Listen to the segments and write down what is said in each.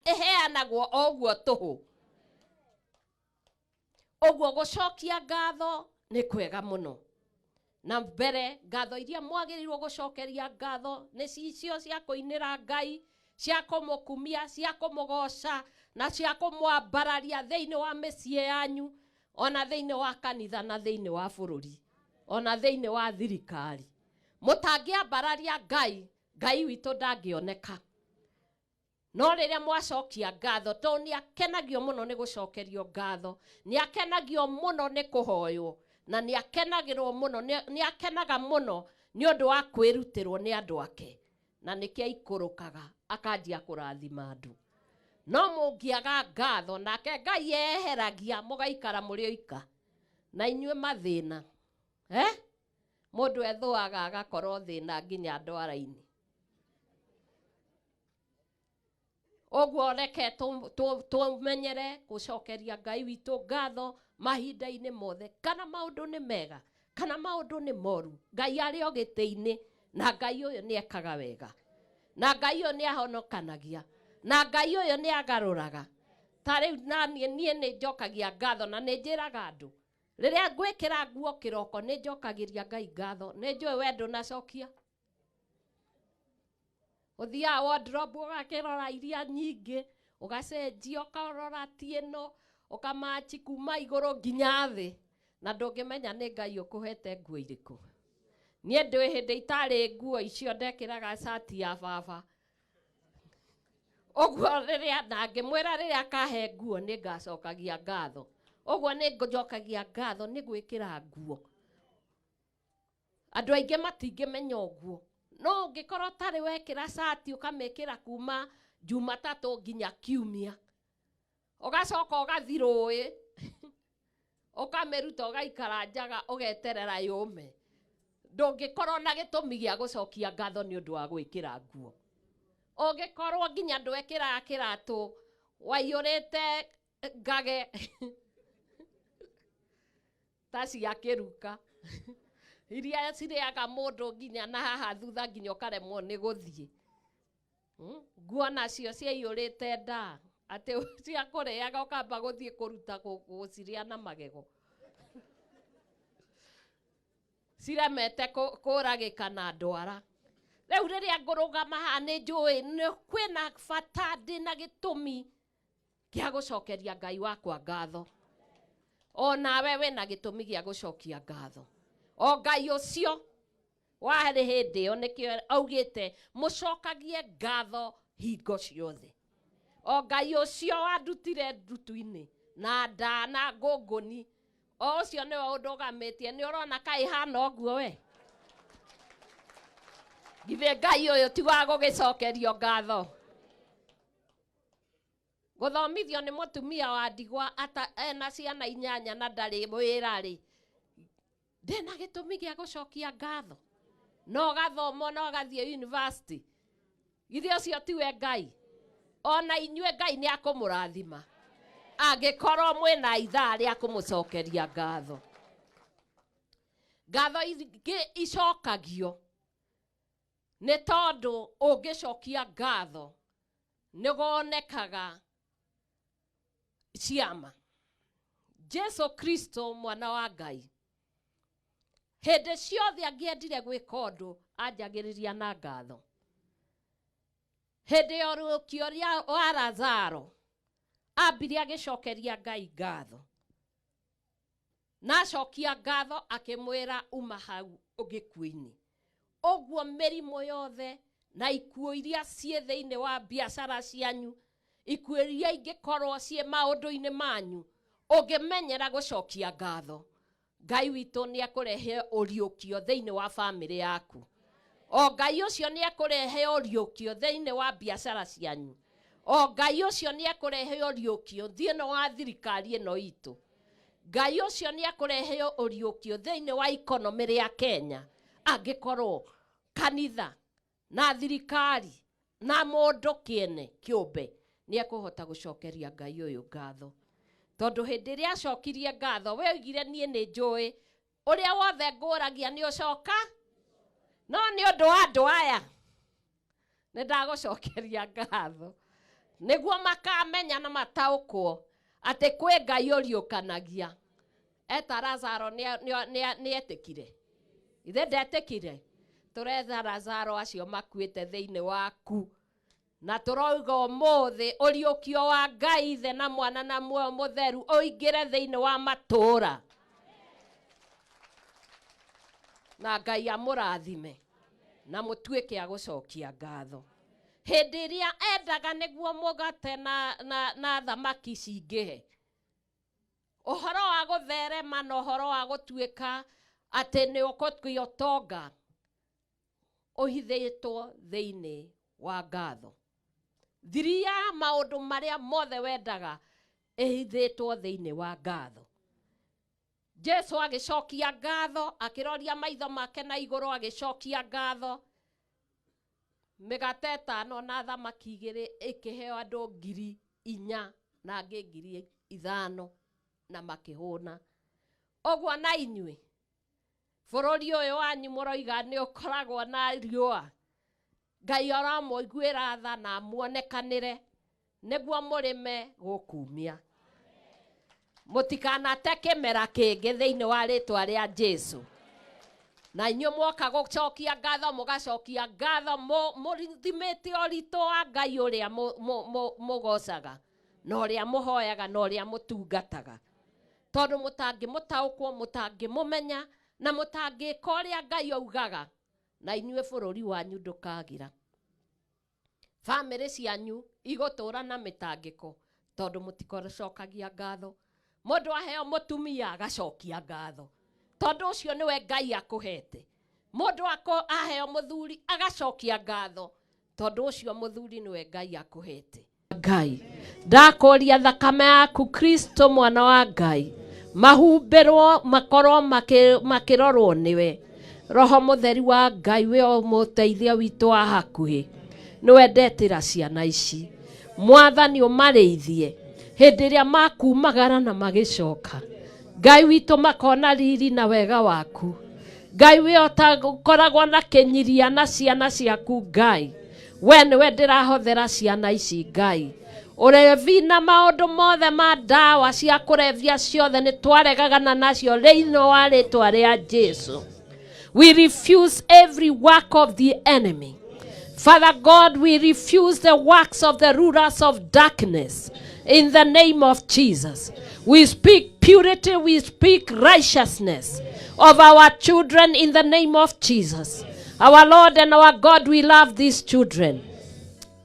Ĩheanagwo o ũguo tũhũ. Ũguo gũcokia ngatho nĩ kwega mũno. Na mbere ngatho iria mwagĩrĩirwo gũcokeria ngatho nĩ cicio cia kũinĩra Ngai, cia kũmũkumia, cia kũmũgoca na cia kũmwambararia thĩinĩ wa mĩciĩ yanyu, ona thĩinĩ wa kanitha na thĩinĩ wa bũrũri, ona thĩinĩ wa thirikari. Mũtangĩambararia Ngai, Ngai witũ ndangĩoneka. No rĩrĩa mwacokia ngatho, tondũ nĩ akenagio mũno nĩ gũcokerio ngatho, nĩ akenagio mũno nĩ kũhoywo, na nĩ akenagĩrwo mũno, nĩ akenaga mũno nĩ ũndũ wa kwĩrutĩrwo nĩ andũ ake, na nĩkĩo aikũrũkaga akanjia kũrathima andũ. No mũngĩaga ngatho, nake Ngai eheragia, mũgaikara mũrĩ oika na inyuĩ mathĩna. Mũndũ ethũaga agakorwo thĩna nginya ndwara-inĩ. Ũguo reke tũmenyere gũcokeria Ngai witũ ngatho mahinda-inĩ mothe, kana maũndũ nĩ mega kana maũndũ nĩ moru, Ngai arĩ o gĩtĩ-inĩ, na Ngai ũyũ nĩ ekaga wega, na Ngai ũyũ nĩ ahonokanagia, na Ngai ũyũ nĩ agarũraga. Ta rĩu na niĩ nĩ njokagia ngatho na nĩ njĩraga andũ rĩrĩa ngwĩkĩra nguo kĩroko nĩ njokagĩria Ngai ngatho, nĩ njũĩ we ndũnacokia. Ũthiaga wardrobe ũgakĩrora iria nyingĩ, ũgacenjia ũkarora ti ĩno, ũkamachi kuma igũrũ nginya thĩ, na ndũngĩmenya nĩ Ngai ũkũhete nguo irĩkũ. Niĩ ndĩ hĩndĩ itarĩ nguo icio ndekĩraga cati ya baba. Ũguo rĩrĩa na ngĩmwĩra rĩrĩa akahe nguo nĩ ngacokagia ngatho. Ũguo nĩ njokagia ngatho nĩ gwĩkĩra nguo. Andũ aingĩ matingĩmenya ũguo. No ũngĩkorwo ũtarĩ wekĩra cati ũkamĩkĩra kuma Jumatatũ nginya Kiumia, ũgacoka ũgathiĩ rũĩ, ũkamĩruta ũgaikara njaga ũgeterera yũme, ndũngĩkorwo na gĩtũmi gĩa gũcokia ngatho nĩ ũndũ wa gwĩkĩra nguo. Ũngĩkorwo nginya ndwekĩraga kĩratũ, waiyũrĩte ngage ta cia kĩruka iria cirĩaga mũndũ nginya na haha thutha nginya ũkaremwo nĩ gũthiĩ. Nguo nacio ciaiyũrĩte nda atĩ cia kũrĩaga ũkamba gũthiĩ kũruta gũcirĩa na magego, ciremete kũragĩka na ndwara. Rĩu rĩrĩa ngũrũgama haha nĩ njũĩ nĩ kwĩna bata, ndĩna gĩtũmi gĩa gũcokeria Ngai wakwa ngatho. O nawe wĩna gĩtũmi gĩa gũcokia ngatho. O Ngai ũcio warĩ hĩndĩ ĩyo nĩkĩo augĩte mũcokagie ngatho hingo ciothe. O Ngai ũcio wandutire ndutu-inĩ na nda na ngũngũni, o ũcio nĩwe ũndũgamĩtie. Nĩ ũrona kaĩ hana ũguo we? Githĩ Ngai ũyũ ti wa gũgĩcokerio ngatho? Gũthomithio nĩ mũtumia wa ndigwa ata ena ciana inyanya na ndarĩ wĩra rĩ, ndĩna gĩtũmi gĩa gũcokia ngatho. No gathoma no gathiĩ university, githĩ ũcio tiwe Ngai? Ona inyuĩ Ngai nĩ akũmũrathima angĩkorwo mwĩna ithaa rĩa kũmũcokeria ngatho. Ngatho ingĩ icokagio nĩ tondũ ũngĩcokia ngatho nĩwonekaga ciama. Jesu Kristo mwana wa Ngai hĩndĩ ciothe angĩendire gwĩka ũndũ anjagĩrĩria na ngatho. Hĩndĩ ya ũriũkio wa Lazaro ambire agĩcokeria Ngai ngatho, na acokia ngatho akĩmwĩra uma hau gĩkuũ-inĩ. Ũguo mĩrimũ yothe na ikuũ iria ciĩ thĩinĩ wa biacara cianyu, ikuũ iria ingĩkorwo ciĩ maũndũ-inĩ manyu, ũngĩmenyera gũcokia ngatho, Ngai witũ nĩ ekũrehe ũriũkio thĩinĩ wa bamĩrĩ yaku. O Ngai ũcio nĩ ekũrehe ũriũkio thĩinĩ wa biacara cianyu. O Ngai ũcio nĩ ekũrehe ũriũkio thĩinĩ wa thirikari ĩno itũ. Ngai ũcio nĩ ekũrehe ũriũkio thĩinĩ wa ikonomĩ rĩa Kenya, angĩkorwo kanitha na thirikari na mũndũ kĩene kĩũmbe nĩ ekũhota gũcokeria Ngai ũyũ ngatho. Tondũ hĩndĩ ĩrĩa acokirie ngatho, we oigire niĩ nĩ njũĩ ũrĩa wothe ngũragia nĩ ũcoka, no nĩ ũndũ wa andũ aya nĩ ndagũcokeria ngatho. Nĩguo makamenya na mataũkwo atĩ kwĩ Ngai ũriũkanagia. Eta Lazaro nĩetĩkire. Ithe ndetĩkire. Tũretha Lazaro acio makuĩte thĩinĩ waku. Na tũroiga ũmũthĩ ũriũkio wa Ngai Ithe na Mwana na Muoyo Mũtheru ũingĩre thĩinĩ wa matũũra. Na Ngai amũrathime na mũtuĩke a gũcokia ngatho. Hĩndĩ ĩrĩa endaga nĩguo mũgate na thamaki cingĩhe. Ũhoro wa gũtherema na ũhoro wa gũtuĩka atĩ nĩ ũkũgĩa ũtonga ũhithĩtwo thĩinĩ wa ngatho. Thiri ya maũndũ marĩa mothe wendaga ĩhithĩtwo thĩinĩ wa ngatho. Jesu agĩcokia ngatho, akĩroria maitho make na igũrũ agĩcokia ngatho. Mĩgate 5 na thamaki 2 ĩkĩheo andũ 4,000 na angĩ 5,000 na makĩhũna. Ũguo na inyuĩ bũrũri ũyũ wanyu mũroiga nĩ ũkoragwo na riũa. Ngai aramũiguĩra tha na amuonekanĩre nĩguo mũrĩme gũkumia. Mũtikanate kĩmera kĩngĩ thĩinĩ wa rĩtwa rĩa Jesu. Na inyuĩ mwoka gũcokia ngatho mũgacokia ngatho mũthimĩte ũritũ wa Ngai ũrĩa mũgocaga na ũrĩa mũhoyaga na ũrĩa mũtungataga. Tondũ mũtangĩmũtaũkwo, mũtangĩmũmenya na mũtangĩka ũrĩa Ngai augaga, na inyuĩ bũrũri wanyu ndũkagĩra. Bamĩrĩ cianyu igũtũũra na mĩtangĩko tondũ mũtikocokagia ngatho. Mũndũ aheo mũtumia agacokia ngatho tondũ ũcio nĩwe Ngai akũhete. Mũndũ aheo mũthuri agacokia ngatho tondũ ũcio mũthuri nĩwe Ngai akũhete. Ngai ndakũria thakame yaku Kristo mwana wa Ngai mahumbĩrwo makorwo makĩrorwo nĩwe. Roho mũtheri wa Ngai we mũteithia witũ wa hakuhĩ nĩwe ndetĩra ciana ici. Mwathani ũmarĩithie hĩndĩ ĩrĩa makumagara na magĩcoka. Ngai witũ makona riri na wega waku. Ngai we ũtakoragwo na kĩnyiria na ciana ciaku Ngai. We nĩwe ndĩrahothera ciana ici Ngai. Ũrevi na maũndũ mothe ma ndawa cia kũrebia ciothe nĩ twaregagana nacio thĩinĩ wa rĩtwa rĩa Jesu. We refuse every work of the enemy. Father God, we refuse the works of the rulers of darkness in the name of Jesus. We speak purity, we speak righteousness of our children in the name of Jesus. Our Lord and our God, we love these children.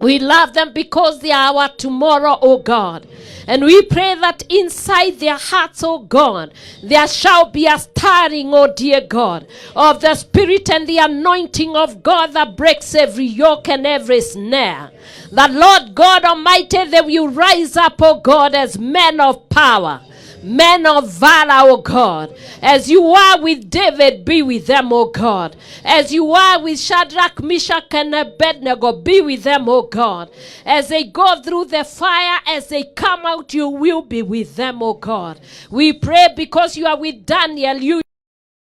We love them because they are our tomorrow, O God. And we pray that inside their hearts, O God, there shall be a stirring, O dear God, of the Spirit and the anointing of God that breaks every yoke and every snare. That, Lord God Almighty, they will rise up, O God, as men of power, men of valor, O God. As you are with David, be with them, O God. As you are with Shadrach, Meshach, and Abednego, be with them, O God. As they go through the fire, as they come out, you will be with them, O God. We pray because you are with Daniel, you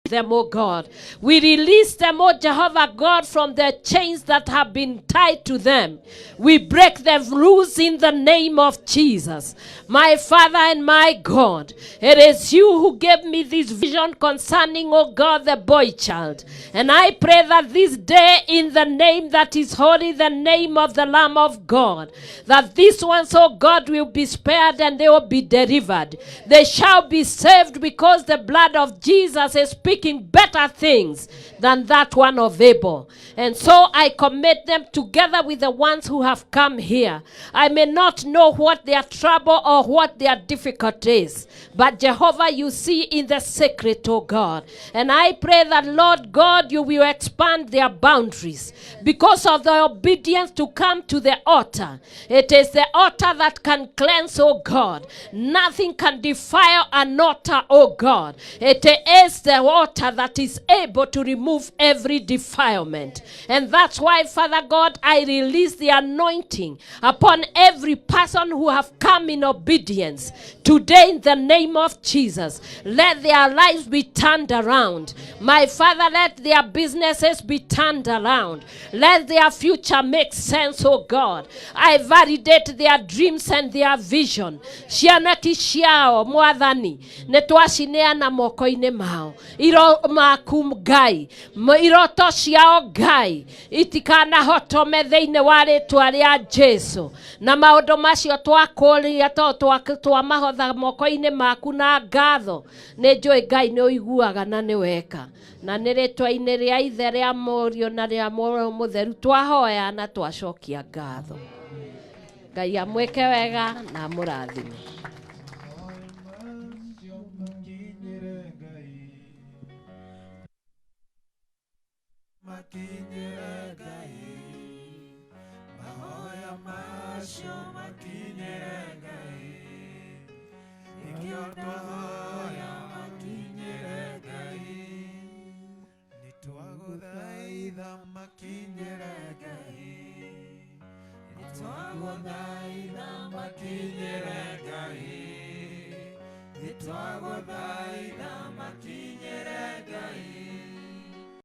them, O God. We release them, O Jehovah God, from the chains that have been tied to them. We break them loose in the name of Jesus. My Father and my God, it is you who gave me this vision concerning, O God, the boy child. And I pray that this day, in the name that is holy, the name of the Lamb of God, that these ones, O God, will be spared and they will be delivered. They shall be saved because the blood of Jesus is speaking better things than that one of Abel. And so I commit them together with the ones who have come here. I may not know what their trouble or what their difficulty is, but Jehovah, you see in the secret, oh God. And I pray that, Lord God, you will expand their boundaries because of their obedience to come to the altar. It is the altar that can cleanse, oh God. Nothing can defile an altar, oh God. It is the altar water that is able to remove every defilement. And that's why, Father God, I release the anointing upon every person who have come in obedience today in the name of Jesus. Let their lives be turned around. My Father, let their businesses be turned around. Let their future make sense, oh God. I validate their dreams and their vision. Cianaki ciao, Mwathani, nĩ twacineana moko-inĩ mao. Iro maku Ngai, iroto ciao Ngai, itikanahotome thĩinĩ wa rĩtwa rĩa Jesu. Na maũndũ macio twakũria to twamahotha moko-inĩ maku na ngatho. Nĩ njũĩ Ngai nĩ ũiguaga na nĩ weka. Na nĩ rĩtwa-inĩ rĩa Ithe, rĩa Mũriũ na rĩa Roho Mũtheru twahoya na twacokia ngatho. Ngai amwĩke wega na amũrathime. Macio makinyĩre Ngai, makinyĩre Ngai, mahoya macio makinyĩre Ngai, nĩkĩo twahoya makinyĩre Ngai, nĩtwagũthaitha makinyĩre Ngai, nĩtwagũthaitha makinyĩre Ngai, nĩtwagũthaitha makinyĩre.